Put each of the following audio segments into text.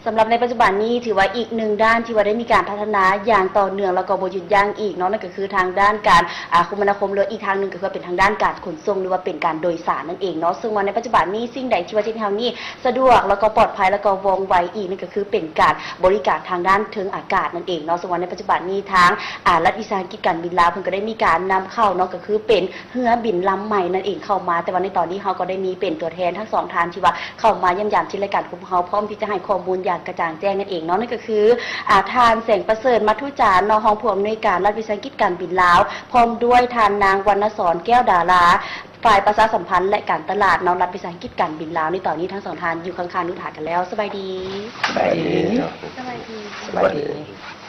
ສຳລັບໃນປັດຈຸບັນນີ້ ຖືວ່າອີກໜຶ່ງດ້ານທີ່ວ່າໄດ້ມີການພັດທະນາຢ່າງຕໍ່ເນື່ອງ ແລ້ວກໍບໍ່ຢຸດຢັ້ງອີກເນາະ ນັ້ນກໍຄືທາງດ້ານການ ອາ ຄົມມະນາຄົມ ຫຼືວ່າອີກທາງໜຶ່ງກໍຄືວ່າເປັນທາງດ້ານການຂົນສົ່ງ ຫຼືວ່າເປັນການໂດຍສານນັ້ນເອງເນາະ. ເຊິ່ງວ່າໃນປັດຈຸບັນນີ້ ສິ່ງໃດທີ່ວ່າຈະເຮັດໃຫ້ເຮົານີ້ສະດວກ ແລ້ວກໍປອດໄພ ແລ້ວກໍວ່ອງໄວອີກ ນັ້ນກໍຄືເປັນການບໍລິການທາງດ້ານເທິງອາກາດນັ້ນເອງເນາະ. ເຊິ່ງວ່າໃນປັດຈຸບັນນີ້ ທາງ ອາ ລັດວິສາຫະກິດການບິນລາວ ເພິ່ນກໍໄດ້ມີການນຳເຂົ້າເນາະ ກໍຄືເປັນ ເຮືອບິນລຳໃໝ່ນັ້ນເອງເຂົ້າມາ, ແຕ່ວ່າໃນຕອນນີ້ເຮົາກໍໄດ້ມີເປັນຕົວແທນທັງສອງທ່ານທີ່ວ່າເຂົ້າມາຢ້ຽມຢາມທີ່ລາຍການຂອງເຮົາ ພ້ອມທີ່ຈະໃຫ້ຂໍ້ມູນຢ່າງກະຈ່າງແຈ້ງນັ້ນເອງເນາະ. ນັ້ນກໍຄື ອາ ທ່ານ ແສງປະເສີດ ມັດທຸຈານ ເນາະ ຮອງຜູ້ອຳນວຍການລັດວິສາຫະກິດການບິນລາວ, ພ້ອມດ້ວຍທ່ານນາງ ວັນນະສອນ ແກ້ວດາລາ ຝ່າຍປະຊາສຳພັນ ແລະ ການຕະຫຼາດ ເນາະ ລັດວິສາຫະກິດການບິນລາວ. ໃນຕອນນີ້ທັງສອງທ່ານຢູ່ຂ້າງໆນຸຖາກັນແລ້ວ. ສະບາຍດີ. ສະບາຍດີ. ສະບາຍດີ. ສະບາຍດີ.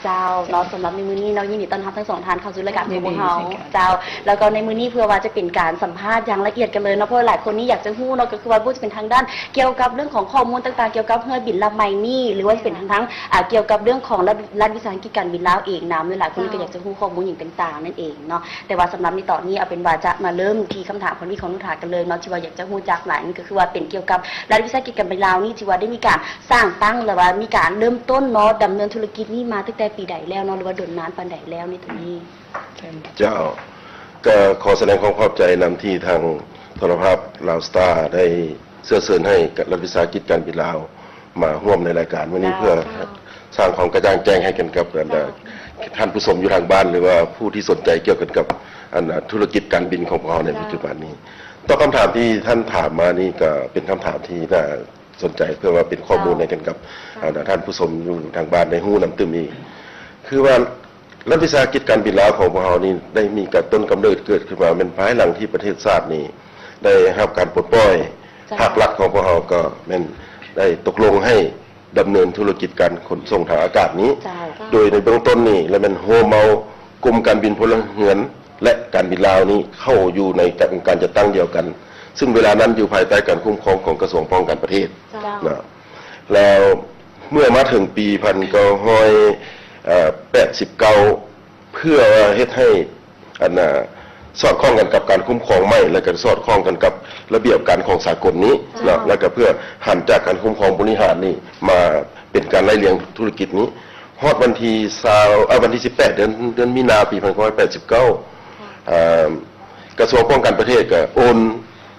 ເຈົ້າເນາະ, ສຳລັບໃນມື້ນີ້ເນາະ ຍິນດີຕ້ອນຮັບທັງສອງທ່ານເຂົ້າສູ່ລາຍການຂອງພວກເຮົາ. ເຈົ້າ, ແລ້ວກໍໃນມື້ນີ້ເພື່ອວ່າຈະເປັນການສຳພາດຢ່າງລະອຽດກັນເລີຍເນາະ, ເພາະວ່າຫຼາຍຄົນນີ້ຢາກຈະຮູ້ເນາະ, ກໍຄືວ່າບໍ່ວ່າຈະເປັນທາງດ້ານກ່ຽວກັບເລື່ອງຂອງຂໍ້ມູນຕ່າງໆ ກ່ຽວກັບເຮືອບິນລຳໃໝ່ນີ້ ຫຼືວ່າຈະເປັນທາງ ອ່າ ກ່ຽວກັບເລື່ອງຂອງລັດ ລັດວິສາຫະກິດການບິນລາວເອງນຳ, ຫຼາຍໆຄົນນີ້ກໍຢາກຈະຮູ້ຂໍ້ມູນຫຍັງຕ່າງໆນັ້ນເອງເນາະ. ແຕ່ວ່າສຳລັບໃນຕອນນີ້ ເອົາເປັນວ່າຈະມາເລີ່ມທີ່ຄຳຖາມຄຳວິດຂອງນຸຖາກັນເລີຍເນາະ, ທີ່ວ່າຢາກຈະຮູ້ຈັກຫຼາຍນີ້ ກໍຄືວ່າເປັນກ່ຽວກັບລັດວິສາຫະກິດການບິນລາວນີ້ ທີ່ວ່າໄດ້ມີການ ສ້າງຕັ້ງ ຫຼືວ່າມີການເລີ່ມຕົ້ນເນາະ ດຳເນີນທຸລະກິດນີ້ມາຕັ້ງແຕ່ປີໃດແລ້ວເນາະ ຫຼືວ່າດົນນານປານໃດແລ້ວໃນຕົວນີ້? ເຈົ້າ ກໍຂໍສະແດງຄວາມຂອບໃຈນຳທີ່ທາງໂທລະພາບລາວສະຕາໄດ້ເຊື້ອເຊີນໃຫ້ລັດວິສາຫະກິດການບິນລາວມາຮ່ວມໃນລາຍການມື້ນີ້ ເຈົ້າ ເພື່ອ ເຈົ້າ ສ້າງຄວາມກະຈ່າງແຈ້ງໃຫ້ກັນກັບ ເຈົ້າ ທ່ານຜູ້ຊົມຢູ່ທາງບ້ານ ຫຼືວ່າຜູ້ທີ່ສົນໃຈກ່ຽວກັນກັບ ອັນ ທຸລະກິດການບິນຂອງພວກເຮົາໃນ ເຈົ້າ ປັດຈຸບັນນີ້. ຕໍ່ຄຳຖາມທີ່ທ່ານຖາມມານີ້ ກໍເປັນຄຳຖາມທີ່ໜ້າ ສົນໃຈ ເພື່ອວ່າເປັນຂໍ້ມູນໃຫ້ກັນກັບ ເຈົ້າ ທ່ານຜູ້ຊົມຢູ່ທາງບ້ານໄດ້ຮູ້ນຳຕື່ມອີກ ຄືວ່າລັດວິສາຫະກິດການບິນລາວຂອງພວກເຮົານີ້ ໄດ້ມີການຕົ້ນກຳເນີດເກີດຂຶ້ນມາແມ່ນພາຍຫຼັງທີ່ປະເທດຊາດນີ້ໄດ້ຮັບການປົດປ່ອຍ. ເຈົ້າ ພາກລັດຂອງພວກເຮົາກໍແມ່ນໄດ້ຕົກລົງໃຫ້ດຳເນີນທຸລະກິດການຂົນສົ່ງທາງອາກາດນີ້ ເຈົ້າ ໂດຍໃນເບື້ອງຕົ້ນນີ້ ແລະ ແມ່ນໂຮມເອົາ ກົມການບິນພົນລະເຮືອນ ແລະ ການບິນລາວນີ້ເຂົ້າຢູ່ໃນ ກະ ອົງການຈັດຕັ້ງດຽວກັນ, ຊຶ່ງເວລານັ້ນຢູ່ພາຍໃຕ້ການຄຸ້ມຄອງຂອງກະຊວງປ້ອງກັນປະເທດ ເຈົ້າ ນະ. ແລ້ວເມື່ອມາເຖິງປີພັນເກົ້າຮ້ອຍແປດສິບເກົ້າ ເພື່ອເຮັດໃຫ້ ອັນ ອາ ສອດຄ່ອງກັນກັບການຄຸ້ມຄອງໃໝ່ ແລະ ກໍສອດຄ່ອງກັນກັບລະບຽບການຂອງສາກົນນີ້ ເຈົ້າ ເນາະ, ແລ້ວກໍເພື່ອຫັນຈາກການຄຸ້ມຄອງບໍລິຫານນີ້ ມາເປັນການໄລ່ລຽງທຸລະກິດນີ້. ຮອດວັນທີຊາວ ເອີ ວັນທີສິບແປດ ເດືອນ ເດືອນມີນາ ປີພັນເກົ້າຮ້ອຍແປດສິບເກົ້າ ເຈົ້າ ອາ ກະຊວງປ້ອງກັນປະເທດກໍໂອນ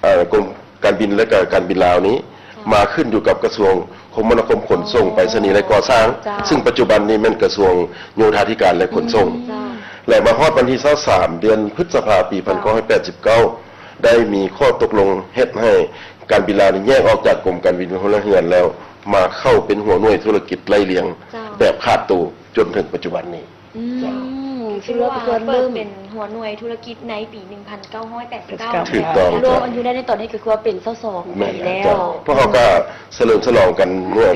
ເອີ ກົມການບິນ ແລະ ກະການບິນລາວນີ້ ເຈົ້າ ມາຂຶ້ນຢູ່ກັບກະຊວງຄົມມະນາຄົມ ຂົນສົ່ງ ເຈົ້າ ໄປສະນີ ແລະ ກໍ່ສ້າງ ເຈົ້າ ຊຶ່ງປັດຈຸບັນນີ້ແມ່ນກະຊວງໂຍທາທິການ ແລະ ຂົນສົ່ງ ເຈົ້າ ແລະ ມາຮອດວັນທີຊາວສາມ ເດືອນພຶດສະພາ ປີ ເຈົ້າ ພັນເກົ້າຮ້ອຍແປດສິບເກົ້າ ໄດ້ມີຂໍ້ຕົກລົງເຮັດໃຫ້ການບິນລາວນີ້ແຍກອອກຈາກກົມການບິນພົນລະເຮືອນແລ້ວ ມາເຂົ້າເປັນຫົວໜ່ວຍທຸລະກິດໄລ່ລຽງ ເຈົ້າ ແບບຂາດໂຕຈົນເຖິງປັດຈຸບັນນີ້. ອືມ ເຈົ້າ ຖືວ່າເປີດເປັນຫົວໜ່ວຍທຸລະກິດໃນປີໜຶ່ງພັນເກົ້າຮ້ອຍແປດສິບເກົ້າ ຖືກຕ້ອງ. ລວມອາຍຸໄດ້ໃນຕອນນີ້ກໍຄືວ່າເປັນຊາວສອງປີແລ້ວ. ພວກເຮົາກໍສະເຫຼີມສະຫຼອງກັນເມື່ອ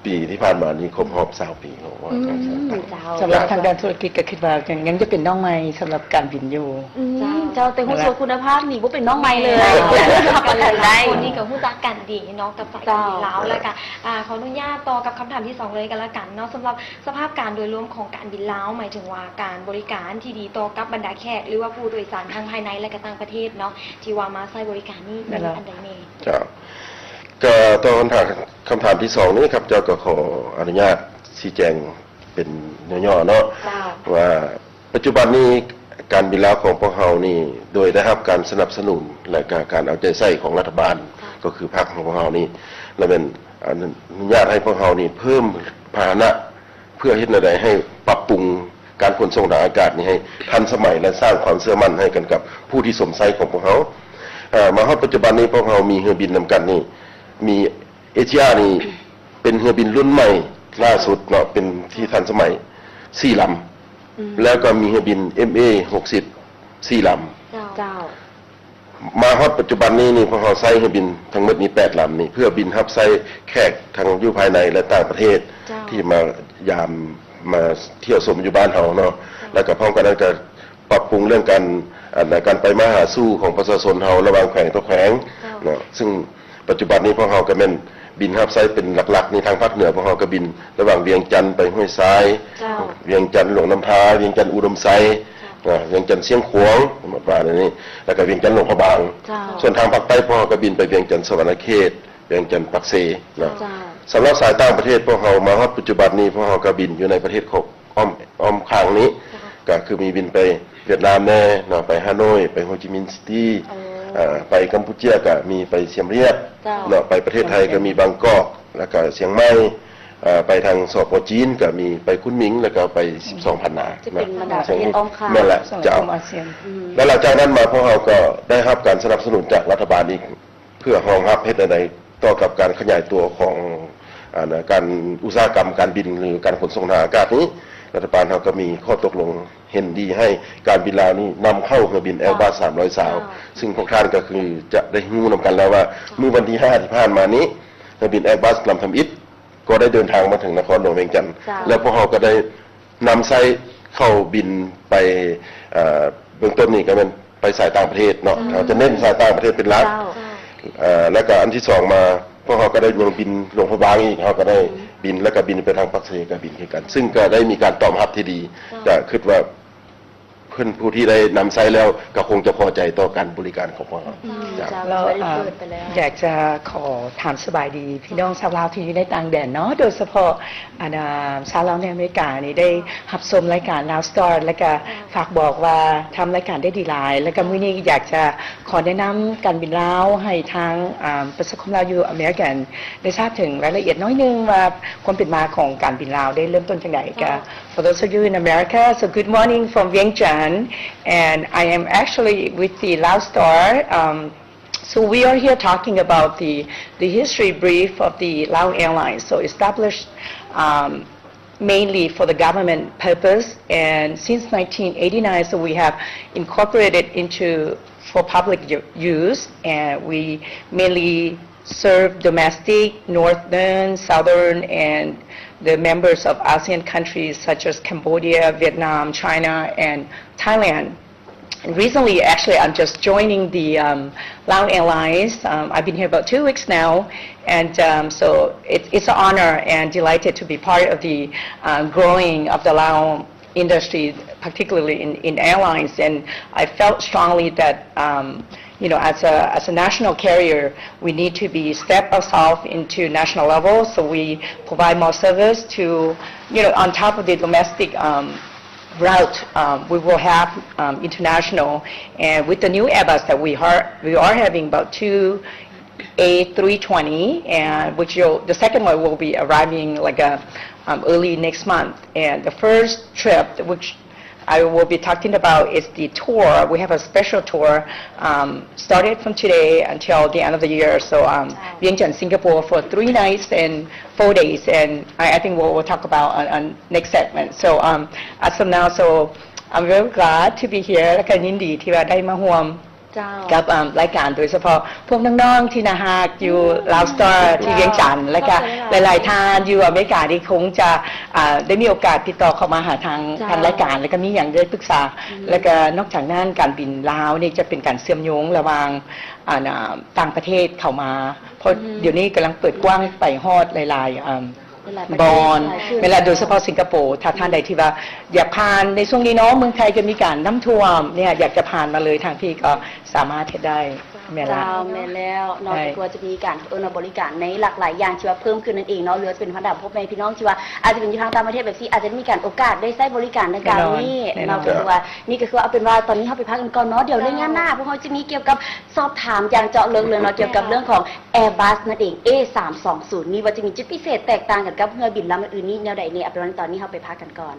ປີທີ່ຜ່ານມານີ້ຄົບຮອບຊາວປີຂອງ ອືມ ເຈົ້າ. ສຳລັບທາງດ້ານທຸລະກິດກໍຄິດວ່າຍັງ ຍັງຈະເປັນນ້ອງໃໝ່ສຳລັບການບິນຢູ່. ອືມ ເຈົ້າ ເຈົ້າ ແຕ່ຮູ້ສຶກວ່າຄຸນນະພາບນີ້ບໍ່ເປັນນ້ອງໃໝ່ເລີຍ. ເຈົ້າ ກໍເປັນໄດ້ ຄົນນີ້ກໍຮູ້ຈັກກັນດີເນາະ ກັບສາຍການບິນລາວ. ເຈົ້າ ແລ້ວກໍ ອາ ຂໍອະນຸຍາດຕໍ່ກັບຄຳຖາມທີສອງເລີຍກໍແລ້ວກັນເນາະ. ສຳລັບ ສະພາບການໂດຍລວມຂອງການບິນລາວ ໝາຍເຖິງວ່າການບໍລິການທີ່ດີຕໍ່ກັບບັນດາແຂກ ຫຼືວ່າຜູ້ໂດຍສານທັງພາຍໃນ ແລະ ກະຕ່າງປະເທດເນາະ ທີ່ວ່າມາໃຊ້ບໍລິການນີ້ ມີອັນໃດແດ່? ເຈົ້າ ກໍຕໍ່ຄຳຖາມ ຄຳຖາມທີສອງນີ້ ຂ້າພະເຈົ້າກໍຂໍອະນຸຍາດຊີ້ແຈງເປັນຫຍໍ້ໆເນາະ ເຈົ້າ ວ່າປັດຈຸບັນນີ້ການບິນລາວຂອງພວກເຮົານີ້ ໂດຍໄດ້ຮັບການສະໜັບສະໜູນ ແລະ ກະການເອົາໃຈໃສ່ຂອງລັດຖະບານ ເຈົ້າ ກໍຄືພັກຂອງພວກເຮົານີ້ ລະແມ່ນອະນຸຍາດໃຫ້ພວກເຮົານີ້ເພີ່ມພາຫະນະ ເພື່ອເຮັດແນວໃດໃຫ້ປັບປຸງການຂົນສົ່ງທາງອາກາດນີ້ໃຫ້ທັນສະໄໝ ແລະ ສ້າງຄວາມເຊື່ອໝັ້ນໃຫ້ກັນກັບຜູ້ທີ່ຊົມໃຊ້ຂອງພວກເຮົາ. ເອີ ມາຮອດປັດຈຸບັນນີ້ພວກເຮົາມີເຮືອບິນນຳກັນນີ້ ມີເອເຊຍນີ້ເປັນເຮືອບິນລຸ້ນໃໝ່ລ່າສຸດເນາະ ເປັນທີ່ທັນສະໄໝສີ່ລຳ ອືມ ແລ້ວກໍມີເຮືອບິນເອັມເອຫົກສິບສີ່ລຳ. ເຈົ້າ ເຈົ້າ. ມາຮອດປັດຈຸບັນນີ້ນີ້ ພວກເຮົາໃຊ້ເຮືອບິນທັງໝົດນີ້ແປດລຳນີ້ ເພື່ອບິນຮັບໃຊ້ແຂກທັງຢູ່ພາຍໃນ ແລະ ຕ່າງປະເທດ ເຈົ້າ ທີ່ມາຢາມ ມາທ່ຽວຊົມຢູ່ບ້ານເຮົາເນາະ ເຈົ້າ ແລ້ວກໍພ້ອມກັນນັ້ນກໍປັບປຸງເລື່ອງການ ອັນ ການໄປມາຫາສູ່ຂອງປະຊາຊົນເຮົາລະຫວ່າງແຂວງຕໍ່ແຂວງ ເຈົ້າ ເນາະ ຊຶ່ງປັດຈຸບັນນີ້ພວກເຮົາກໍແມ່ນບິນຮັບໃຊ້ເປັນຫຼັກໆນີ້ ທາງພາກເໜືອພວກເຮົາກໍບິນລະຫວ່າງວຽງຈັນໄປຫ້ວຍຊາຍ ເຈົ້າ ວຽງຈັນຫຼວງນ້ຳທາ ວຽງຈັນອຸດົມໄຊ ເຈົ້າ ອາ ວຽງຈັນຊຽງຂວາງ ປະມານນີ້ ແລ້ວກໍວຽງຈັນຫຼວງພະບາງ ເຈົ້າ ສ່ວນທາງພາກໃຕ້ພວກເຮົາກໍບິນໄປວຽງຈັນສະຫວັນນະເຂດ ວຽງຈັນປາກເຊເນາະ ເຈົ້າ ສຳລັບສາຍຕ່າງປະເທດ ພວກເຮົາມາຮອດປັດຈຸບັນນີ້ ພວກເຮົາກໍບິນຢູ່ໃນປະເທດຂອງອ້ອມ ອ້ອມຂ້າງນີ້ ເຈົ້າ ກໍຄືມີບິນໄປຫວຽດນາມແດ່ເນາະ, ໄປຮ່າໂນ້ຍ, ໄປໂຮຈິມິນຊິຕີ ເອີ ເອີ ໄປກຳປູເຈຍກໍມີໄປຊຽມຣຽບ ເຈົ້າ ເນາະ, ໄປປະເທດໄທກໍມີບາງກອກ ແລ້ວກໍຊຽງໃໝ່ ເອີ ໄປທາງ ສປ ຈີນ ກໍມີໄປຄຸນໝິງ ແລ້ວກໍໄປສິບສອງພັນນາ ຈະເປັນບັນດາປະເທດອ້ອມຂ້າງ ແມ່ນແຫຼະ ເຈົ້າ ອາຊຽນ ອືມ ແລະ ຫຼັງຈາກນັ້ນມາ ພວກເຮົາກໍໄດ້ຮັບການສະໜັບສະໜູນຈາກລັດຖະບານອີກ ເພື່ອຮອງຮັບເຮັດແນວໃດຕໍ່ກັບການຂະຫຍາຍຕົວຂອງ ອັນ ການອຸດສາຫະກຳການບິນ ຫຼື ການຂົນສົ່ງທາງອາກາດນີ້, ລັດຖະບານເຮົາກໍມີຂໍ້ຕົກລົງເຫັນດີໃຫ້ການບິນລາວນີ້ນຳເຂົ້າເຮືອບິນ Airbus ສາມຮ້ອຍຊາວ ເຈົ້າ ຊຶ່ງພວກທ່ານກໍຄືຈະໄດ້ຮູ້ນຳກັນແລ້ວວ່າ ເຈົ້າ ມື້ວັນທີຫ້າທີ່ຜ່ານມານີ້ ເຮືອບິນ Airbus ລຳທຳອິດ ກໍໄດ້ເດີນທາງມາເຖິງນະຄອນຫຼວງວຽງຈັນ ເຈົ້າ ແລະ ພວກເຮົາກໍໄດ້ນຳໃຊ້ເຂົ້າບິນໄປ ເອີ ເບື້ອງຕົ້ນນີ້ກໍແມ່ນໄປສາຍຕ່າງປະເທດເນາະ ເຈົ້າ ເຮົາຈະເນັ້ນສາຍຕ່າງປະເທດເປັນຫຼັກ ເຈົ້າ ເອີ ແລ້ວກໍອັນທີສອງມາ ພວກເຮົາກໍໄດ້ຍັງບິນຫຼວງພະບາງອີກ ເຮົາກໍໄດ້ ອືມ ບິນ ແລ້ວກໍບິນໄປທາງປາກເຊກໍບິນຄືກັນ ເຊິ່ງກໍໄດ້ມີການຕອບຮັບທີ່ດີ ເຈົ້າ ກໍຄິດວ່າ ເພິ່ນຜູ້ທີ່ໄດ້ນຳໃຊ້ແລ້ວກໍຄົງຈະພໍໃຈຕໍ່ການບໍລິການຂອງພວກເຮົາ ອືມ ເຈົ້າ ເຈົ້າ ແລ້ວ ເອີ ຢາກຈະຂໍຖາມສະບາຍດີພີ່ນ້ອງຊາວລາວທີ່ຢູ່ໃນຕ່າງແດນເນາະ ໂດຍສະເພາະ ອັນ ອາ ຊາວລາວໃນອາເມລິການີ້ໄດ້ຮັບຊົມລາຍການ Lao Star ແລ້ວກໍຝາກບອກວ່າທຳລາຍການໄດ້ດີຫຼາຍ ແລ້ວກໍມື້ນີ້ຢາກຈະຂໍແນະນຳການບິນລາວໃຫ້ທາງ ອາ ປະຊາຄົມລາວຢູ່ອາເມລິກັນໄດ້ຊາບເຖິງລາຍລະອຽດໜ້ອຍໜຶ່ງວ່າຄວາມເປັນມາຂອງການບິນລາວໄດ້ເລີ່ມຕົ້ນຈັ່ງໃດ ກໍ For those of you in America, so good morning from Vientiane, and I am actually with the Lao Star. Um, so we are here talking about the, the history brief of the Lao Airlines. So established, um, mainly for the government purpose, and since nineteen eighty-nine, so we have incorporated into for public u-, use, and we mainly serve domestic, northern, southern, and the members of ASEAN countries such as Cambodia, Vietnam, China, and Thailand. And recently, actually, I'm just joining the, um, Lao Airlines. Um, I've been here about two weeks now, and, um, so it, it's an honor and delighted to be part of the, uh, growing of the Lao industry, particularly in, in airlines. And I felt strongly that, um, you know, as a, as a national carrier, we need to be step ourselves into national level. So we provide more service to, you know, on top of the domestic, um, route, um, we will have, um, international. And with the new Airbus that we are, we are having about two A three twenty, and which you'll, the second one will be arriving, like, uh, um, early next month. And the first trip, which I will be talking about, is the tour. We have a special tour, um, started from today until the end of the year. So, um, wow. Vientiane, Singapore for three nights and four days. And I, I think we'll, we'll talk about on, on next segment. So, um, as of now, so I'm very glad to be here. ແລ້ວກໍຍິນດີທີ່ວ່າໄດ້ມາຮ່ວມ ເຈົ້າ ກັບ ອ່າ ລາຍການ ໂດຍສະເພາະພວກນ້ອງໆທີ່ໜ້າຮັກຢູ່ ອືມ Lao Star ທີ່ວຽງຈັນ ແລ້ວກະ ຂອບໃຈຫຼາຍໆ ຫຼາຍໆທ່ານຢູ່ອາເມລິກາທີ່ຄົງຈະ ອ່າ ໄດ້ມີໂອກາດຕິດຕໍ່ເຂົ້າມາຫາທາງ ເຈົ້າ ທາງລາຍການ ແລ້ວກະມີຫຍັງໄດ້ປຶກສາ ອືມ ແລ້ວກະນອກຈາກນັ້ນ ການບິນລາວນີ້ຈະເປັນການເຊື່ອມໂຍງລະຫວ່າງ ອ່າ ຕ່າງປະເທດເຂົ້າມາ ເພາະ ອືມ ດຽວນີ້ກຳລັງເປີດກວ້າງໄປຮອດຫຼາຍໆ ອ່າ ຫຼາຍໆປະເທດ ບ່ອນ ຫຼາຍຂຶ້ນ ແມ່ນລະ ໂດຍສະເພາະສິງກະໂປ ຖ້າທ່ານໃດທີ່ວ່າຢາກຜ່ານໃນຊ່ວງນີ້ເນາະ ເມືອງໄທກໍມີການນ້ຳຖ້ວມເນຍ ຢາກຈະຜ່ານມາເລີຍ ທາງພີ້ກໍສາມາດເຮັດໄດ້ ແມ່ນລະ ເຈົ້າ ແມ່ນແລ້ວເນາະ ໃຊ່ ກໍຄືວ່າຈະມີການ ເອີ້ນວ່າ ບໍລິການໃນຫຼາກຫຼາຍຢ່າງທີ່ວ່າເພີ່ມຂຶ້ນນັ້ນເອງເນາະ ຫຼືວ່າຈະເປັນບັນດາພໍ່ແມ່ພີ່ນ້ອງທີ່ວ່າອາດຈະເປັນຢູ່ທາງຕ່າງປະເທດແບບຊີ້ ອາດຈະໄດ້ມີການໂອກາດໄດ້ໃຊ້ບໍລິການດັ່ງກ່າວນີ້ ແນ່ນອນ ແນ່ນອນ ເນາະ ກໍຄືວ່າ ນີ້ກໍຄືວ່າ ເອົາເປັນວ່າຕອນນີ້ເຮົາໄປພັກກັນກ່ອນເນາະ ດຽວ ເຈົ້າ ໃນງານໜ້າພວກເຮົາຈະມີກ່ຽວກັບ ສອບຖາມຢ່າງເຈາະເລິກເລີຍເນາະ ກ່ຽວກັບເລື່ອງຂອງ Airbus ນັ້ນເອງ ເອສາມສອງສູນ ນີ້ວ່າຈະມີຈຸດພິເສດແຕກຕ່າງກັນກັບເຮືອບິນລຳອື່ນໆນີ້ແນວໃດແດ່? ເອົາເປັນວ່າຕອນນີ້ເຮົາໄປພັກກັນກ່ອນ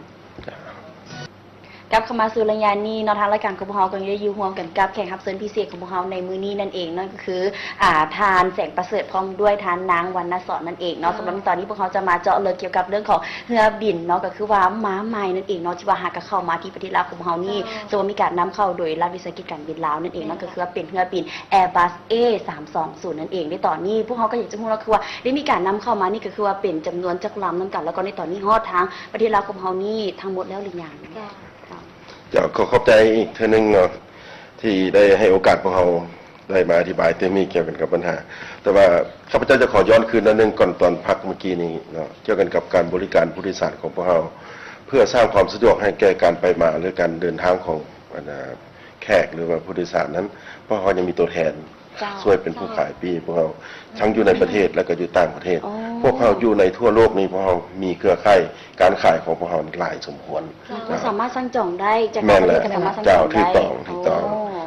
ກັບເຂົ້າມາສູ່ໄລຍະນີ້ເນາະ ທາງລາຍການຂອງພວກເຮົາກໍຍັງໄດ້ຢູ່ຮ່ວມກັນກັບແຂກຮັບເຊີນພິເສດຂອງພວກເຮົາໃນມື້ນີ້ນັ້ນເອງ ນັ້ນກໍຄື ອ່າ ທ່ານ ແສງປະເສີດ ພ້ອມດ້ວຍທ່ານນາງ ວັນນະສອນ ນັ້ນເອງເນາະ ເຈົ້າ ສຳລັບໃນຕອນນີ້ພວກເຮົາຈະມາເຈາະເລິກກ່ຽວກັບເລື່ອງຂອງເຮືອບິນເນາະ ກໍຄືວ່າມາໃໝ່ນັ້ນເອງເນາະ ທີ່ວ່າຫາກໍເຂົ້າມາທີ່ປະເທດລາວຂອງພວກເຮົານີ້ ເຈົ້າ ເຊິ່ງວ່າມີການນຳເຂົ້າໂດຍລັດວິສາຫະກິດການບິນລາວນັ້ນເອງເນາະ ແມ່ນ ກໍຄືວ່າເປັນເຮືອບິນ Airbus ເອສາມສອງສູນ ນັ້ນເອງ ໃນຕອນນີ້ພວກເຮົາກໍຢາກຈະຮູ້ເນາະ ຄືວ່າໄດ້ມີການນຳເຂົ້າມານີ້ ກໍຄືວ່າເປັນຈຳນວນຈັກລຳນຳກັນ ແລ້ວກໍໃນຕອນນີ້ຮອດທາງປະເທດລາວຂອງເຮົານີ້ທັງໝົດແລ້ວຫຼືຍັງ? ເຈົ້າ ເຈົ້າ ຂໍຂອບໃຈອີກເທື່ອໜຶ່ງເນາະ ທີ່ໄດ້ໃຫ້ໂອກາດພວກເຮົາໄດ້ມາອະທິບາຍຕື່ມອີກກ່ຽວກັນກັບບັນຫາ ແຕ່ວ່າຂ້າພະເຈົ້າຈະຂໍຍ້ອນຄືນໜ້ອຍໜຶ່ງກ່ອນ ຕອນພັກເມື່ອກີ້ນີ້ເນາະ ກ່ຽວກັນກັບການບໍລິການຜູ້ໂດຍສານຂອງພວກເຮົາ ເພື່ອສ້າງຄວາມສະດວກໃຫ້ແກ່ການໄປມາ ຫຼື ການເດີນທາງຂອງ ອັນ ແຂກ ຫຼືວ່າຜູ້ໂດຍສານນັ້ນ ເພາະເຮົາຍັງມີຕົວແທນ ເຈົ້າ ຊ່ວຍເປັນຜູ້ຂາຍປີ້ໃຫ້ພວກເຮົາ ເຈົ້າ ທັງຢູ່ໃນປະເທດ ແລ້ວກໍຢູ່ຕ່າງປະເທດ. ອໍ ພວກເຮົາຢູ່ໃນທົ່ວໂລກນີ້ ພວກເຮົາມີເຄືອຂ່າຍການຂາຍຂອງພວກເຮົາຫຼາຍສົມຄວນ. ເຈົ້າ ເຈົ້າ ກໍສາມາດສັ່ງຈອງໄດ້ ຈາກຕ່າງປະເທດກໍສາມາດສັ່ງຈອງໄດ້. ແມ່ນແລ້ວ ເຈົ້າ ຖືກຕ້ອງ ຖືກຕ້ອງ.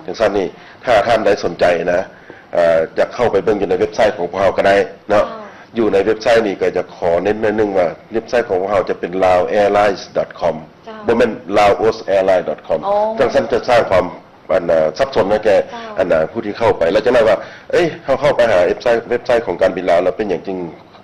ອໍ ຈັ່ງຊັ້ນນີ້ ຖ້າທ່ານໃດສົນໃຈນະ ເອີ ຢາກເຂົ້າໄປເບິ່ງຢູ່ໃນເວັບໄຊຂອງພວກເຮົາກໍໄດ້ເນາະ. ເຈົ້າ ຢູ່ໃນເວັບໄຊນີ້ກໍຈະຂໍເນັ້ນໜ້ອຍໜຶ່ງວ່າ ເວັບໄຊຂອງພວກເຮົາຈະເປັນ laosairlines.com ເຈົ້າ ບໍ່ແມ່ນ laosairlines.com. ອໍ ຈັ່ງຊັ້ນຈະສ້າງຄວາມ ອັນ ສັບສົນໃຫ້ແກ່ ເຈົ້າ ອັນ ຜູ້ທີ່ເຂົ້າໄປ ແລ້ວຈັ່ງນັ້ນວ່າ ເອີຍ ເຮົາເຂົ້າໄປຫາເວັບໄຊ ເວັບໄຊຂອງການບິນລາວ ແລ້ວເປັນຫຍັງຈຶ່ງ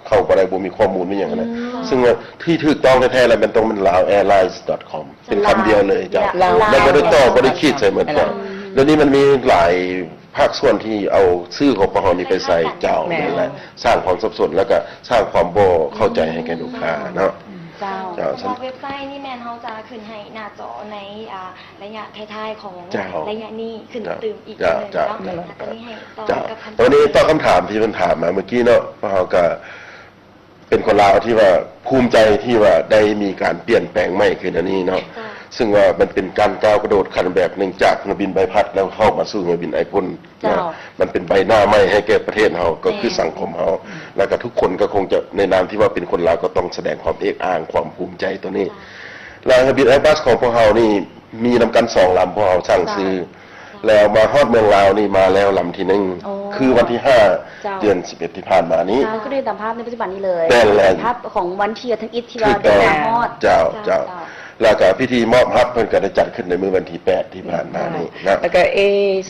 ເຂົ້າບໍ່ໄດ້ ບໍ່ມີຂໍ້ມູນ ມີຫຍັງຫັ້ນນະ. ອືມ ຊຶ່ງວ່າທີ່ຖືກຕ້ອງແທ້ໆ ແລ້ວແມ່ນຕ້ອງແມ່ນ laosairlines.com ເປັນຄຳດຽວເລີຍເຈົ້າ. ລາວ ແລ້ວບໍ່ໄດ້ຕໍ່ ບໍ່ໄດ້ຂີດໃສ່ໝົດເຈົ້າ. ອືມ ດຽວນີ້ມັນມີຫຼາຍພາກສ່ວນທີ່ເອົາຊື່ຂອງພວກເຮົານີ້ໄປໃສ່ເຈົ້າ. ແມ່ນ ນັ້ນແຫຼະ ສ້າງຄວາມສັບສົນ ແລ້ວກໍສ້າງຄວາມບໍ່ເຂົ້າໃຈໃຫ້ແກ່ລູກຄ້າເນາະ. ອືມ ເຈົ້າ ເຈົ້າ ສຳລັບເວັບໄຊນີ້ແມ່ນເຮົາຈະຂຶ້ນໃຫ້ໜ້າຈໍໃນ ອ່າ ໄລຍະທ້າຍໆຂອງ ເຈົ້າ ໄລຍະນີ້ ຂຶ້ນຕື່ມອີກເທື່ອໜຶ່ງເນາະ. ເຈົ້າ ເຈົ້າ ອັນນີ້ໃຫ້ຕໍ່ ເຈົ້າ ກັບຄຳຖາມ ຕອນນີ້ຕອບຄຳຖາມທີ່ເພິ່ນຖາມມາເມື່ອກີ້ເນາະ. ພວກເຮົາກໍເປັນຄົນລາວທີ່ວ່າພູມໃຈທີ່ວ່າໄດ້ມີການປ່ຽນແປງໃໝ່ຂຶ້ນອັນນີ້ເນາະ. ເຈົ້າ ຊຶ່ງວ່າມັນເປັນການກ້າວກະໂດດຂັ້ນແບບໜຶ່ງ ຈາກເຮືອບິນໃບພັດ ແລ້ວເຂົ້າມາສູ່ເຮືອບິນໄອພົ່ນ. ເຈົ້າ ເນາະ ມັນເປັນໃບໜ້າໃໝ່ໃຫ້ແກ່ປະເທດເຮົາ ກໍຄື ແມ່ນ ສັງຄົມເຮົາ. ອືມ ແລ້ວກໍທຸກຄົນກໍຄົງຈະ ໃນນາມທີ່ວ່າເປັນຄົນລາວ ກໍຕ້ອງສະແດງຄວາມເອກອ້າງ ຄວາມພູມໃຈຕົວນີ້. ເຈົ້າ ແລ້ວເຮືອບິນ Airbus ຂອງພວກເຮົານີ້ມີນຳກັນສອງລຳ ພວກເຮົາສັ່ງຊື້ ເຈົ້າ ແລ້ວມາຮອດເມືອງລາວນີ້ມາແລ້ວລຳທີໜຶ່ງ ອໍ ຄືວັນທີຫ້າ ເຈົ້າ ເດືອນສິບເອັດທີ່ຜ່ານມານີ້. ເຈົ້າ ຄືໄດ້ຕາມພາບໃນປັດຈຸບັນນີ້ເລີຍ. ແມ່ນແລ້ວ ເປັນພາບຂອງວັນທີອາທິດທີ່ວ່າເດີນທາງມາຮອດ. ເຈົ້າ ເຈົ້າ ເຈົ້າ ເຈົ້າ. ແລ້ວກໍພິທີມອບຮັບເພິ່ນກໍໄດ້ຈັດຂຶ້ນໃນມື້ວັນທີແປດທີ່ຜ່ານມານີ້ນະ. ແລ້ວກໍ ເອ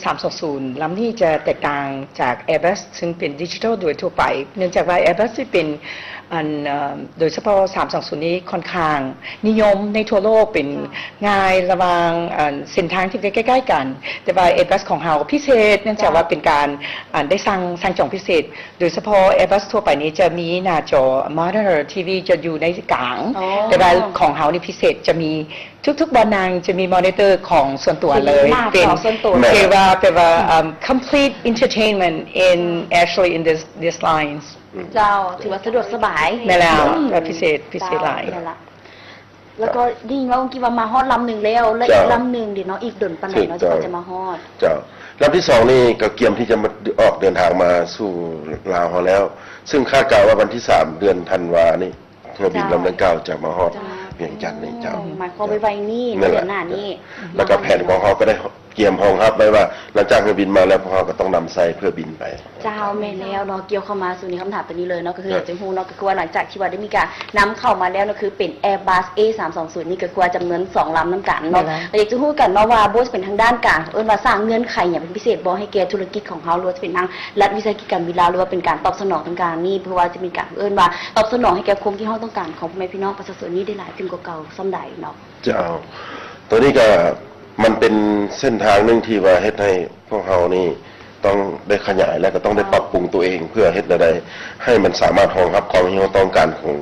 ສາມສອງສູນ ລຳນີ້ຈະແຕກຕ່າງຈາກ Airbus ຊຶ່ງເປັນ digital ໂດຍທົ່ວໄປ ເນື່ອງຈາກວ່າ Airbus ນີ້ເປັນ ອັນ ເອີ່ມ ໂດຍສະເພາະ ສາມສອງສູນນີ້ຄ່ອນຂ້າງນິຍົມໃນທົ່ວໂລກ ເປັນ ເຈົ້າ ງ່າຍລະຫວ່າງ ອັນ ເສັ້ນທາງທີ່ໃກ້ໆກັນ. ແຕ່ວ່າ Airbus ຂອງເຮົາພິເສດ ເນື່ອງຈາກວ່າ ເຈົ້າ ເປັນການ ອັນ ໄດ້ສັ່ງ ສັ່ງຈອງພິເສດ. ໂດຍສະເພາະ Airbus ທົ່ວໄປນີ້ຈະມີໜ້າຈໍ monitor ທີວີ ຈະຢູ່ໃນກາງ. ອໍ ແຕ່ວ່າຂອງເຮົານີ້ພິເສດ ຈະມີທຸກໆບ່ອນນັ່ງ ຈະມີ monitor ຂອງສ່ວນຕົວເລີຍ. ຈະມີໜ້າຈໍສ່ວນຕົວ ເປັນ ເລີຍ. ແປວ່າ ແປວ່າ ເອີ່ມ complete entertainment in actually in this this lines. ອືມ ເຈົ້າ ຖືວ່າສະດວກສະບາຍ. ແມ່ນແລ້ວ ອືມ ກໍພິເສດ ພິເສດຫຼາຍ. ເຈົ້າ ແມ່ນລະ. ແລ້ວກໍໄດ້ຍິນວ່າເມື່ອກີ້ວ່າມາຮອດລຳໜຶ່ງແລ້ວ ແລະ ເຈົ້າ ອີກລຳໜຶ່ງເດເນາະ ອີກດົນປານໃດເນາະ ເຈົ້າ ຈຶ່ງວ່າຈະມາຮອດ? ເຈົ້າ ລຳທີສອງນີ້ກໍກຽມທີ່ຈະມາ ອອກເດີນທາງມາສູ່ລາວເຮົາແລ້ວ ຊຶ່ງຄາດການວ່າວັນທີສາມ ເດືອນທັນວານີ້ ເຮືອບິນ ເຈົ້າ ລຳດັ່ງກ່າວຈະມາຮອດ ເຈົ້າ ວຽງຈັນນີ້ເຈົ້າ. ອືມ ໝາຍຄວາມໄວໆນີ້ ນັ້ນແຫຼະ ເດືອນໜ້ານີ້. ແລ້ວກໍແຜນຂອງເຮົາກໍໄດ້ກຽມຮອງຮັບໄວ້ວ່າ ຫຼັງຈາກເຮືອບິນມາແລ້ວ ພວກເຮົາກໍຕ້ອງນຳໃຊ້ເພື່ອບິນໄປ. ເຈົ້າ ແມ່ນແລ້ວເນາະ. ກ່ຽວເຂົ້າມາສູ່ໃນຄຳຖາມຕົວນີ້ເລີຍເນາະ ກໍຄື ເຈົ້າ ຢາກຈະຮູ້ເນາະ ກໍຄືວ່າຫຼັງຈາກທີ່ວ່າໄດ້ມີການນຳເຂົ້າມາແລ້ວເນາະ ຄືເປັນ Airbus ເອ ສາມສອງສູນນີ້ ກໍຄືວ່າຈຳນວນສອງລຳນຳກັນເນາະ. ແມ່ນແລ້ວ ກໍຢາກຈະຮູ້ກັນເນາະວ່າ ບໍ່ວ່າຈະເປັນທາງດ້ານການ ເອີ້ນວ່າສ້າງເງື່ອນໄຂຫຍັງເປັນພິເສດບໍ່ ໃຫ້ແກ່ທຸລະກິດຂອງເຮົາ ຫຼືວ່າຈະເປັນທາງລັດວິສາຫະກິດການບິນລາວ ຫຼືວ່າເປັນການຕອບສະໜອງທາງການນີ້ ເພື່ອວ່າຈະມີການ ເອີ້ນວ່າຕອບສະໜອງໃຫ້ແກ່ຄວາມຄິດຮອດຕ້ອງການຂອງພໍ່ແມ່ພີ່ນ້ອງປະຊາຊົນນີ້ໄດ້ຫຼາຍຂຶ້ນກວ່າເກົ່າສ່ຳໃດເນາະ? ເຈົ້າ ໂຕນີ້ກໍມັນເປັນເສັ້ນທາງໜຶ່ງທີ່ວ່າເຮັດໃຫ້ພວກເຮົານີ້ຕ້ອງໄດ້ຂະຫຍາຍ ແລະ ກໍຕ້ອງໄດ້ ເຈົ້າ ປັບປຸງຕົວເອງ ເພື່ອເຮັດແນວໃດໃຫ້ມັນສາມາດຮອງຮັບຄວາມທີ່ເຮົາຕ້ອງການຂອງ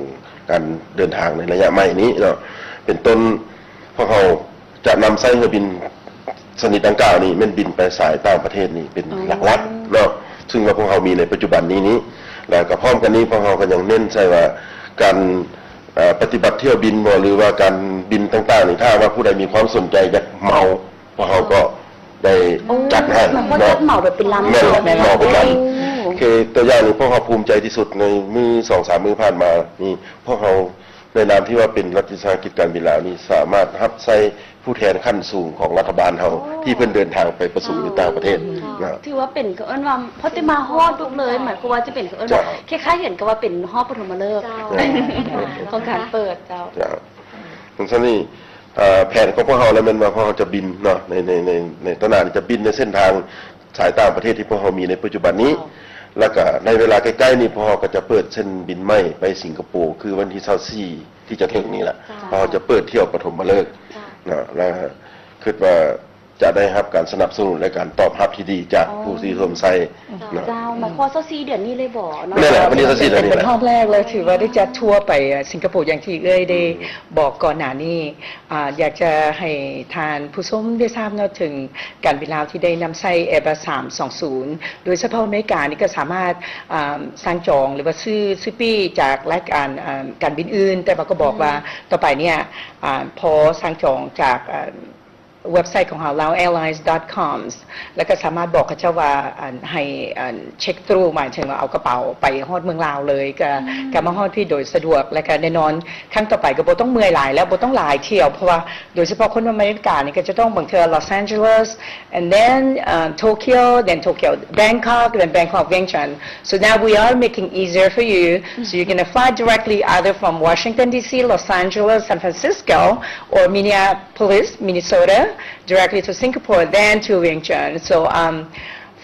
ການເດີນທາງໃນໄລຍະໃໝ່ນີ້ເນາະ. ເປັນຕົ້ນ ພວກເຮົາຈະນຳໃຊ້ເຮືອບິນຊະນິດດັ່ງກ່າວນີ້ ແມ່ນບິນໄປສາຍຕ່າງປະເທດນີ້ເປັນ ອໍ ຫຼັກໆເນາະ ຊຶ່ງວ່າພວກເຮົາມີໃນປັດຈຸບັນນີ້ນີ້. ແລ້ວກໍພ້ອມກັນນີ້ ພວກເຮົາກໍຍັງເນັ້ນໃສ່ວ່າການ ເອີ່ ປະຕິບັດຖ້ຽວບິນບໍ ຫຼືວ່າການບິນຕ່າງໆນີ້ ຖ້າຫາກວ່າຜູ້ໃດມີຄວາມສົນໃຈຢາກເໝົາ ພວກເຮົາກໍໄດ້ ໂອ້ ຈັດໃຫ້ ເໝົາ ເໝົາແບບເປັນລຳ. ແມ່ນແຫຼະ ເໝົາເປັນລຳ. ໂອ້ ຄືຕົວຢ່າງນີ້ ພວກເຮົາພູມໃຈທີ່ສຸດໃນມື້ສອງສາມມື້ຜ່ານມານີ້ ພວກເຮົາໃນນາມທີ່ວ່າເປັນລັດວິສາຫະກິດການບິນລາວນີ້ ສາມາດຮັບໃຊ້ຜູ້ແທນຂັ້ນສູງຂອງລັດຖະບານເຮົາ ອໍ ທີ່ເພິ່ນເດີນທາງໄປປະຊຸມຢູ່ຕ່າງປະເທດ ເຈົ້າ ນະ. ຖືວ່າເປັນ ເຂົາເອີ້ນວ່າ ພໍແຕ່ມາຮອດປຸບເລີຍ ໝາຍຄວາມວ່າຈະເປັນ ເຂົາເອີ້ນວ່າ ເຈົ້າ ຄ້າຍໆກັນກັບວ່າເປັນຮອບປະຖົມມະເລີກ ເຈົ້າ ຂອງການເປີດ ເຈົ້າ. ເຈົ້າ ຈັ່ງຊັ້ນນີ້ ເອີ່ ແຜນຂອງພວກເຮົາລະແມ່ນວ່າພວກເຮົາຈະບິນເນາະ ໃນ ໃນ ໃນ ໃນຕະໜ້ານີ້ຈະບິນໃນເສັ້ນທາງສາຍຕ່າງປະເທດທີ່ພວກເຮົາມີໃນປັດຈຸບັນນີ້ ເຈົ້າ ແລ້ວກະໃນເວລາໃກ້ໆນີ້ ພວກເຮົາກໍຈະເປີດເສັ້ນບິນໃໝ່ໄປສິງກະໂປ ຄືວັນທີຊາວສີ່ທີ່ຈະເຖິງນີ້ລະ ເຈົ້າ ພວກເຮົາຈະເປີດຖ້ຽວປະຖົມມະເລີກ ເຈົ້າ ເນາະ ແລະ ຄິດວ່າຈະໄດ້ຮັບການສະໜັບສະໜູນ ແລະ ການຕອບຮັບທີ່ດີຈາກ ອໍ ຜູ້ທີ່ຮ່ວມໃຊ້ ເຈົ້າ ເນາະ. ເຈົ້າ ໝາຍຄວາມວ່າຊາວສີ່ເດືອນນີ້ເລີຍບໍເນາະ? ແມ່ນແຫຼະ ວັນທີຊາວສີ່ເດືອນນີ້ແຫຼະ. ເປັນຮອບແລກເລີຍ ຖືວ່າໄດ້ຈັດທົວໄປສິງກະໂປ ຢ່າງທີ່ເອື້ອຍໄດ້ ອືມ ບອກກ່ອນໜ້ານີ້. ອາ ຢາກຈະໃຫ້ທ່ານຜູ້ຊົມໄດ້ຊາບເນາະ ເຖິງການບິນລາວທີ່ໄດ້ນຳໃຊ້ Airbus ສາມສອງສູນ ໂດຍສະເພາະອາເມລິການີ້ກໍສາມາດ ອາ ສັ່ງຈອງ ຫຼືວ່າຊື້ ຊື້ປີ້ຈາກລາຍການ ອາ ການບິນອື່ນ ແຕ່ວ່າກໍບອກວ່າ ອືມ ຕໍ່ໄປເນີ້ຍ ອາ ພໍສັ່ງຈອງຈາກ ອາ ເວັບໄຊຂອງເຮົາ Lao Airlines dot com ແລ້ວກໍສາມາດບອກເຂົາເຈົ້າວ່າ ອັນ ໃຫ້ ອັນ check through ໝາຍເຖິງວ່າເອົາກະເປົາໄປຮອດເມືອງລາວເລີຍ ກໍ ອືມ ກໍມາຮອດພີ້ໂດຍສະດວກ ແລ້ວກໍແນ່ນອນ ຄັ້ງຕໍ່ໄປກໍບໍ່ຕ້ອງເມື່ອຍຫຼາຍແລ້ວ ບໍ່ຕ້ອງຫຼາຍຖ້ຽວ ເພາະວ່າໂດຍສະເພາະຄົນອາເມລິການີ້ກໍຈະຕ້ອງ ບາງເທື່ອ Los Angeles and then, uh, Tokyo, then Tokyo, Bangkok, then Bangkok, Vientiane. So now we are making easier for you. So you're gonna fly directly either from Washington, D C, Los Angeles, San Francisco, or Minneapolis, Minnesota, directly to Singapore, then to Vientiane. So, um,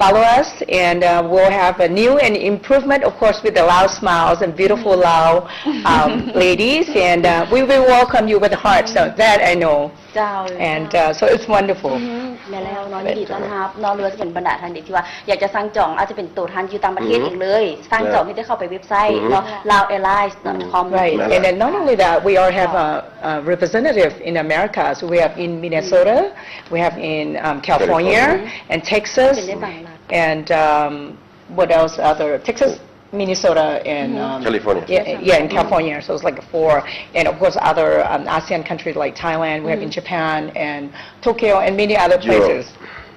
follow us, and, uh, we'll have a new and improvement, of course, with the Lao smiles and beautiful Lao, um, ladies, and, uh, we will welcome you with the heart. So that I know. ເຈົ້າ and, uh, so it's wonderful. ອືຮຶ ແມ່ນແລ້ວເນາະ ຍິນດີຕ້ອນຮັບເນາະ ຫຼືວ່າຈະເປັນບັນດາທ່ານທີ່ວ່າຢາກຈະສັ່ງຈອງ ອາດຈະເປັນໂຕທ່ານຢູ່ຕ່າງປະເທດເອງເລີຍ ສັ່ງຈອງເຮັດໃຫ້ເຂົ້າໄປເວັບໄຊເນາະ Lao Airlines dot com. Right. And then not only that, we all have a, a representative in America. So we have in Minnesota, we have in, um, California and Texas and, um, what else? Other Texas, Minnesota and, um, California. Yeah, yeah, in California. So it's like four. And of course, other, um, ASEAN countries like Thailand, we have in Japan and Tokyo and many other places.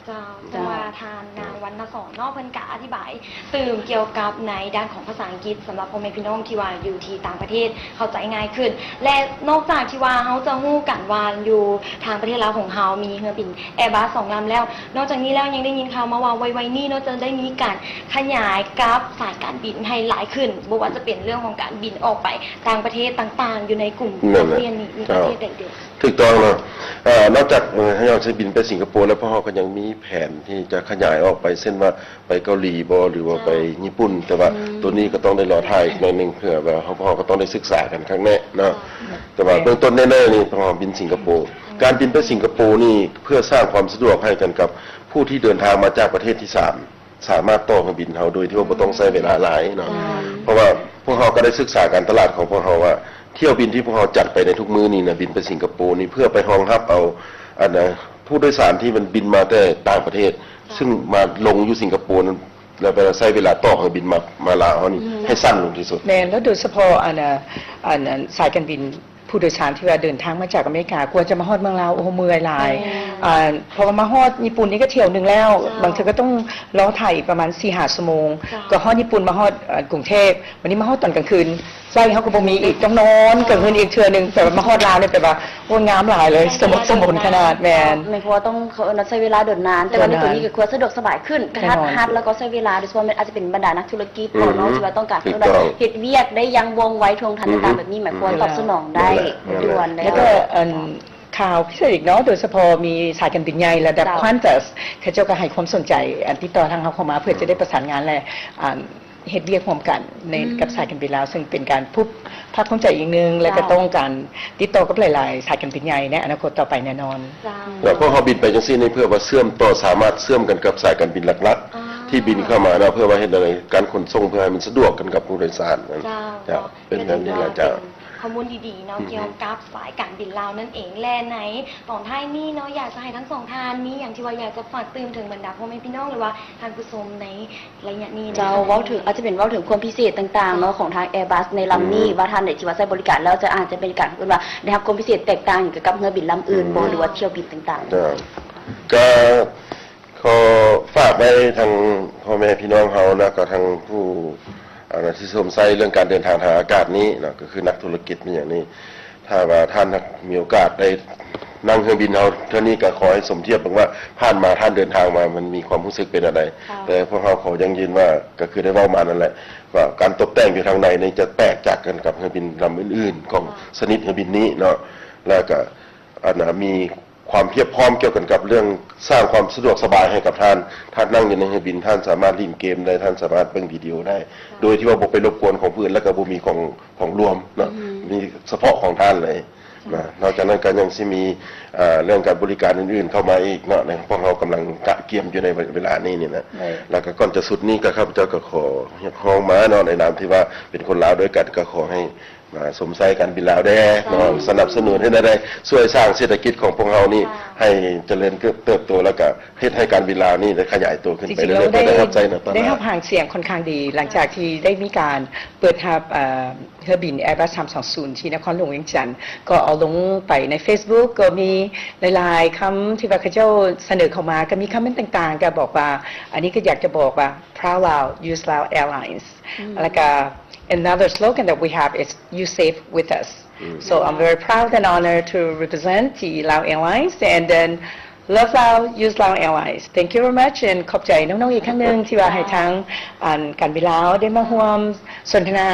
ເຈົ້າ ເຈົ້າ ແຕ່ວ່າທ່ານນາງວັນນະສອນເນາະ ເພິ່ນກະອະທິບາຍຕື່ມກ່ຽວກັບໃນດ້ານຂອງພາສາອັງກິດ ສຳລັບພໍ່ແມ່ພີ່ນ້ອງທີ່ວ່າຢູ່ທີ່ຕ່າງປະເທດເຂົ້າໃຈງ່າຍຂຶ້ນ ແລະ ນອກຈາກທີ່ວ່າເຮົາຈະຮູ້ກັນວ່າຢູ່ທາງປະເທດລາວຂອງເຮົາມີເຮືອບິນ Airbus ສອງລຳແລ້ວ ນອກຈາກນີ້ແລ້ວຍັງໄດ້ຍິນຂ່າວມາວ່າໄວໆນີ້ເນາະ ຈະໄດ້ມີການຂະຫຍາຍກັບສາຍການບິນໃຫ້ຫຼາຍຂຶ້ນ ບໍ່ວ່າຈະເປັນເລື່ອງຂອງການບິນອອກໄປຕ່າງປະເທດຕ່າງໆ ຢູ່ໃນກຸ່ມອາຊຽນນີ້ ມີປະເທດໃດແດ່? ຖືກຕ້ອງເນາະ ເອີ ນອກຈາກ ເອີ ເຮົາຊິບິນໄປສິງກະໂປແລ້ວ ພວກເຮົາກໍຍັງມີແຜນທີ່ຈະຂະຫຍາຍອອກໄປ ເຊັ່ນວ່າໄປເກົາຫຼີບໍ ຫຼືວ່າໄປຍີ່ປຸ່ນ ແຕ່ວ່າໂຕນີ້ກໍຕ້ອງໄດ້ລໍຖ້າອີກໜ້ອຍໜຶ່ງ ເພື່ອວ່າເຮົາ ພວກເຮົາກໍຕ້ອງໄດ້ສຶກສາກັນຄັກແນ່ເນາະ ແຕ່ວ່າເບື້ອງຕົ້ນແນ່ໆນີ້ ພວກເຮົາບິນສິງກະໂປ. ການບິນໄປສິງກະໂປນີ້ ເພື່ອສ້າງຄວາມສະດວກໃຫ້ກັນກັບຜູ້ທີ່ເດີນທາງມາຈາກປະເທດທີສາມ ສາມາດຕໍ່ເຮືອບິນເຮົາໂດຍທີ່ວ່າບໍ່ຕ້ອງໃຊ້ເວລາຫຼາຍເນາະ ເພາະວ່າພວກເຮົາກໍໄດ້ສຶກສາການຕະຫຼາດຂອງພວກເຮົາວ່າ ຖ້ຽວບິນທີ່ພວກເຮົາຈັດໄປໃນທຸກມື້ນີ້ນະ ບິນໄປສິງກະໂປນີ້ ເພື່ອໄປຮອງຮັບເອົາ ອັນນະ ຜູ້ໂດຍສານທີ່ມັນບິນມາແຕ່ຕ່າງປະເທດ ຊຶ່ງມາລົງຢູ່ສິງກະໂປນັ້ນ ແລ້ວເວລາ ໃຊ້ເວລາຕໍ່ເຮືອບິນມາ ມາລາວເຮົານີ້ ໃຫ້ສັ້ນລົງທີ່ສຸດ. ແມ່ນ ແລ້ວໂດຍສະເພາະ ອັນນະ ອັນ ອັນສາຍການບິນ ຜູ້ໂດຍສານທີ່ວ່າເດີນທາງມາຈາກອາເມລິກາ ກວ່າຈະມາຮອດເມືອງລາວ ໂອ້ໂຫ ເມື່ອຍຫຼາຍ ອ່າ ເພາະວ່າມາຮອດຍີ່ປຸ່ນນີ້ກໍຖ້ຽວໜຶ່ງແລ້ວ ບາງເທື່ອກໍຕ້ອງລໍຖ້າອີກປະມານສີ່ຫ້າຊົ່ວໂມງ ກໍຮອດຍີ່ປຸ່ນ ມາຮອດ ເອີ ກຸງເທບ ບາດນີ້ມາຮອດຕອນກາງຄືນ ໄຟເຮົາກໍບໍ່ມີອີກ ຕ້ອງນອນກາງຄືນອີກເທື່ອໜຶ່ງ ແບບວ່າມາຮອດລາວນີ້ແບບວ່າ ໂອ້ຍ ງາມຫຼາຍເລີຍ ສົມບຸກສົມບົນຂະໜາດ. ແມ່ນ ແມ່ນ ເພາະວ່າຕ້ອງເຂົາເອີ້ນວ່າໃຊ້ເວລາດົນນານ ແຕ່ວ່າໃນໂຕນີ້ກໍຄືວ່າສະດວກສະບາຍຂຶ້ນ ກະທັດຮັດ ແລ້ວກໍໃຊ້ເວລາ ໂດຍສະເພາະແມ່ນອາດຈະເປັນບັນດານັກທຸລະກິດເນາະ ທີ່ວ່າຕ້ອງການເອີ້ນວ່າເຮັດວຽກໄດ້ຢ່າງວ່ອງໄວ ທ່ວງທັນຕ່າງໆແບບນີ້ ໝາຍຄວາມວ່າຕອບສະໜອງໄດ້ດ່ວນເລີຍ. ແລ້ວກໍອັນ ຂ່າວພິເສດອີກເນາະ ໂດຍສະເພາະມີສາຍການບິນໃຫຍ່ລະດັບ Qantas ເຂົາເຈົ້າກໍໃຫ້ຄວາມສົນໃຈ ອັນ ຕິດຕໍ່ທາງເຮົາເຂົ້າມາ ເພື່ອຈະໄດ້ປະສານງານ ແລະ ອັນ ເຮັດວຽກຮ່ວມກັນໃນ ກັບສາຍການບິນລາວ ຊຶ່ງເປັນການພົບພາກຄວາມໃຈອີກໜຶ່ງ ແລະ ກໍຕ້ອງການຕິດຕໍ່ກັບຫຼາຍໆສາຍການບິນໃຫຍ່ໃນອະນາຄົດຕໍ່ໄປແນ່ນອນ. ແລ້ວພວກເຮົາບິນໄປຈັ່ງຊີ້ນີ້ ເພື່ອວ່າເຊື່ອມຕໍ່ ສາມາດເຊື່ອມກັນກັບສາຍການບິນຫຼັກໆທີ່ບິນເຂົ້າມາເນາະ ເພື່ອວ່າເຮັດໃຫ້ການຂົນສົ່ງ ເພື່ອໃຫ້ມັນສະດວກກັນກັບຜູ້ໂດຍສານ. ເຈົ້າ ເປັນແບບນີ້ລະເຈົ້າ. ຂໍ້ມູນດີໆເນາະ ກ່ຽວກັບສາຍການບິນລາວນັ້ນເອງ ແລະ ໃນຕອນທ້າຍນີ້ເນາະ ຢາກຈະໃຫ້ທັງສອງທ່ານມີຫຍັງທີ່ວ່າຢາກຈະຝາກຕື່ມເຖິງບັນດາພໍ່ແມ່ພີ່ນ້ອງ ຫຼືວ່າທ່ານຜູ້ຊົມໃນໄລຍະນີ້? ເຈົ້າ ເວົ້າເຖິງ ອາດຈະເປັນເວົ້າເຖິງຄວາມພິເສດຕ່າງໆເນາະ ຂອງທາງ Airbus ໃນລຳນີ້ ວ່າທ່ານໃດທີ່ວ່າໃຊ້ບໍລິການແລ້ວ ຈະ ອາດຈະເປັນການ ເອີ້ນວ່າໄດ້ຮັບຄວາມພິເສດແຕກຕ່າງຫຍັງກ່ຽວກັບເຮືອບິນລຳອື່ນບໍ່ ຫຼືວ່າຖ້ຽວບິນຕ່າງໆ? ເຈົ້າ ກໍ ຂໍຝາກໄວ້ທາງພໍ່ແມ່ພີ່ນ້ອງເຮົາ ແລ້ວກໍທາງຜູ້ ອັນ ທີ່ຊົມໃຊ້ເລື່ອງການເດີນທາງທາງອາກາດນີ້ເນາະ ກໍຄືນັກທຸລະກິດແມ່ນຫຍັງນີ້ ຖ້າວ່າທ່ານມີໂອກາດໄດ້ນັ່ງເຮືອບິນເຮົາເທື່ອນີ້ ກໍຂໍໃຫ້ສົມທຽບເບິ່ງວ່າຜ່ານມາທ່ານເດີນທາງມາ ມັນມີຄວາມຮູ້ສຶກເປັນແນວໃດ. ແຕ່ພວກເຮົາຂໍຢັ້ງຢືນວ່າ ກໍຄືໄດ້ເວົ້າມານັ້ນແຫຼະ ວ່າການຕົບແຕ່ງຢູ່ທາງໃນນີ້ຈະແຕກຈາກກັນກັບເຮືອບິນລຳອື່ນໆຂອງຊະນິດເຮືອບິນນີ້ເນາະ ແລ້ວກໍ ອັນນະ ມີ ຄວາມພຽບພ້ອມກ່ຽວກັນກັບເລື່ອງສ້າງຄວາມສະດວກສະບາຍໃຫ້ກັບທ່ານ. ທ່ານນັ່ງຢູ່ໃນເຮືອບິນ ທ່ານສາມາດຫຼິ້ນເກມໄດ້ ທ່ານສາມາດເບິ່ງວິດີໂອໄດ້ ໂດຍທີ່ວ່າບໍ່ໄປລົບກວນຂອງຜູ້ອື່ນ ແລະ ກໍບໍ່ມີຂອງ ຂອງລວມເນາະ ມີສະເພາະຂອງທ່ານເລີຍນະ. ນອກຈາກນັ້ນກໍຍັງຊິມີ ເອີ ເລື່ອງການບໍລິການອື່ນໆເຂົ້າມາອີກເນາະ ໃນ ພວກເຮົາກຳລັງກະກຽມຢູ່ໃນເວລານີ້ນີ້ນະ. ແລ້ວກໍກ່ອນຈະສຸດນີ້ ກໍຂ້າພະເຈົ້າກໍຂໍຮຽກຮ້ອງມາເນາະ ໃນນາມທີ່ວ່າເປັນຄົນລາວດ້ວຍກັນ ກໍຂໍໃຫ້ ມາຊົມໃຊ້ການບິນລາວແດ່ເນາະ ສະໜັບສະໜູນເຮັດແນວໃດ ຊ່ວຍສ້າງເສດຖະກິດຂອງພວກເຮົານີ້ໃຫ້ຈະເລີນເຕີບໂຕ ແລ້ວກະເຮັດໃຫ້ການບິນລາວນີ້ໄດ້ຂະຫຍາຍໂຕຂຶ້ນໄປເລື້ອຍໆ ເພື່ອໄດ້ຮັບໃຊ້ໃນຕະຫຼາດ. ໄດ້ຮັບຫາງສຽງຄ່ອນຂ້າງດີ ຫຼັງຈາກທີ່ໄດ້ມີການເປີດຮັບ ເອີ ເທື່ອບິນ Airbus ສາມສອງສູນ ທີ່ນະຄອນຫຼວງວຽງຈັນ ກໍເອົາລົງໄປໃນ Facebook ກໍມີຫຼາຍໆຄຳທີ່ວ່າເຂົາເຈົ້າສະເໜີເຂົ້າມາ ກໍມີຄອມເມັນຕ່າງໆ ກໍບອກວ່າ ອັນນີ້ກໍຢາກຈະບອກວ່າ Proud Lao, Use Lao Airlines ແລ້ວກໍ another slogan that we have is You Safe With Us. So I'm very proud and honored to represent the Lao Airlines and then Love Lao, Use Lao Airlines. Thank you very much and ຂອບໃຈນ້ອງໆອີກຄັ້ງໜຶ່ງ ທີ່ວ່າໃຫ້ທາງ ອັນ ການບິນລາວໄດ້ມາຮ່ວມສົນທະນາ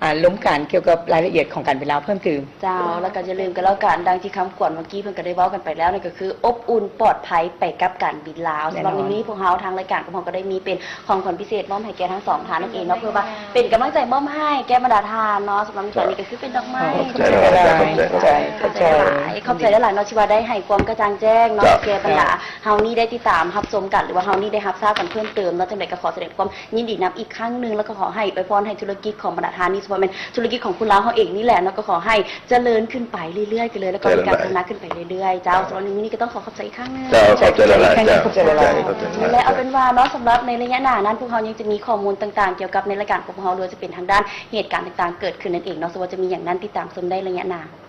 ອາ ລົມກັນກ່ຽວກັບລາຍລະອຽດຂອງການບິນລາວເພີ່ມຕື່ມ. ເຈົ້າ ແລ້ວກໍຢ່າລືມກັນແລ້ວກັນ ດັ່ງທີ່ຄຳຂວັນເມື່ອກີ້ເພິ່ນກໍໄດ້ເວົ້າກັນໄປແລ້ວ ນັ້ນກໍຄື ອົບອຸ່ນປອດໄພໄປກັບການບິນລາວ. ແນ່ນອນ. ສຳລັບມື້ນີ້ພວກເຮົາທາງລາຍການຂອງເຮົາກໍໄດ້ມີເປັນຂອງຂວັນພິເສດມອບໃຫ້ແກ່ທັງສອງທ່ານນັ້ນເອງເນາະ ເພື່ອວ່າເປັນກຳລັງໃຈມອບໃຫ້ແກ່ບັນດາທ່ານເນາະ. ສຳລັບມື້ນີ້ກໍຄືເປັນດອກໄມ້. ຂອບໃຈຫຼາຍໆ ຂອບໃຈ ຂອບໃຈຫຼາຍໆ ຂອບໃຈຫຼາຍໆເນາະ ທີ່ວ່າໄດ້ໃຫ້ຄວາມກະຈ່າງແຈ້ງເນາະ ແກ່ບັນດາເຮົານີ້ໄດ້ຕິດຕາມຮັບຊົມກັນ ຫຼືວ່າເຮົານີ້ໄດ້ຮັບຊາບກັນເພີ່ມເຕີມເນາະ. ຈັ່ງໃດກໍຂໍສະແດງຄວາມ ຍິນດີນຳອີກຄັ້ງໜຶ່ງ ແລ້ວກໍຂໍໃຫ້ອວຍພອນໃຫ້ທຸລະກິດຂອງບັນດາທ່ານນີ້ ສະເພາະແມ່ນທຸລະກິດຂອງຄົນລາວເຮົາເອງນີ້ແຫຼະເນາະ ກໍຂໍໃຫ້ຈະເລີນຂຶ້ນໄປເລື້ອຍໆໄປເລີຍ ແລ້ວກໍມີການພັດທະນາຂຶ້ນໄປເລື້ອຍໆ. ເຈົ້າ ສຳລັບມື້ນີ້ກໍຕ້ອງຂໍຂອບໃຈອີກຄັ້ງໜຶ່ງ. ເຈົ້າ ຂອບໃຈຫຼາຍໆ ເຈົ້າ ຂອບໃຈຫຼາຍໆ ຂອບໃຈຫຼາຍໆ. ແລະ ເອົາເປັນວ່າເນາະ ສຳລັບໃນໄລຍະໜ້ານັ້ນ ພວກເຮົາຍັງຈະມີຂໍ້ມູນຕ່າງໆ ກ່ຽວກັບໃນລາຍການຂອງພວກເຮົາ ຫຼືວ່າຈະເປັນທາງດ້ານເຫດການຕ່າງໆເກີດຂຶ້ນນັ້ນເອງເນາະ. ສະວ່າຈະມີຫຍັງນັ້ນ ຕິດຕາມຊົມໄດ້ໄລຍະໜ້າ.